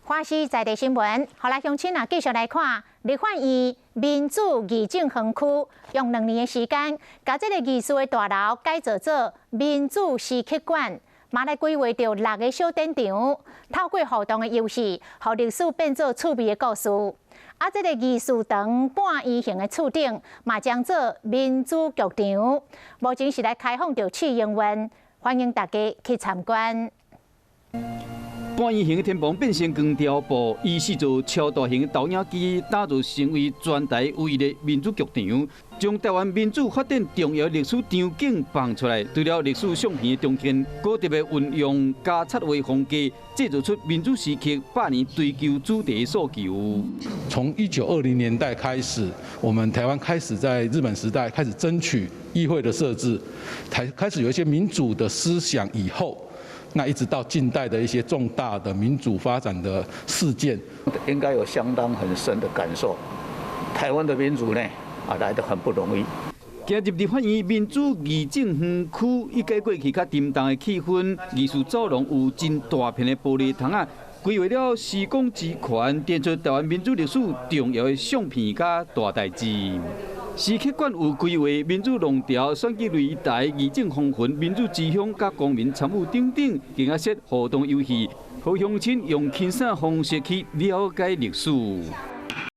華視在地新聞，予來鄉親啊，繼續來看立法院民主議政園區，用2年的時間，共這个議事的大樓改造做民主時刻館，嘛來規劃著六个小展場，透過互動的遊戲，予歷史變做趣味的故事。啊，這个議事堂半圓形的厝頂，嘛將做民主劇場，目前是來開放著試營運，歡迎大家去參觀。半圓形的天棚變成光雕布，以四座超大型投影機打造成為全台唯一的民主劇場，將台灣民主發展重要歷史場景放出來。除了歷史相片的中間，閣特別運用加插畫風格，製造出民主時刻百年追求主題訴求。從1920年代開始，我們台灣開始在日本時代開始爭取議會的設置，才開始有一些民主的思想以後。那一直到近代的一些重大的民主發展的事件，應該有相當很深的感受。台灣的民主呢，啊來得很不容易。行入立法院民主議政園區，一改過去較沉重的氣氛，議事走廊有真大片的玻璃窗仔，規劃了時光之環，展出台灣民主歷史重要的相片佮大代誌。時刻館有規劃民主浪潮、選舉擂台、議政風雲、民主之鄉、佮公民參與等等，更加設互動遊戲，予鄉親用輕鬆方式去了解歷史。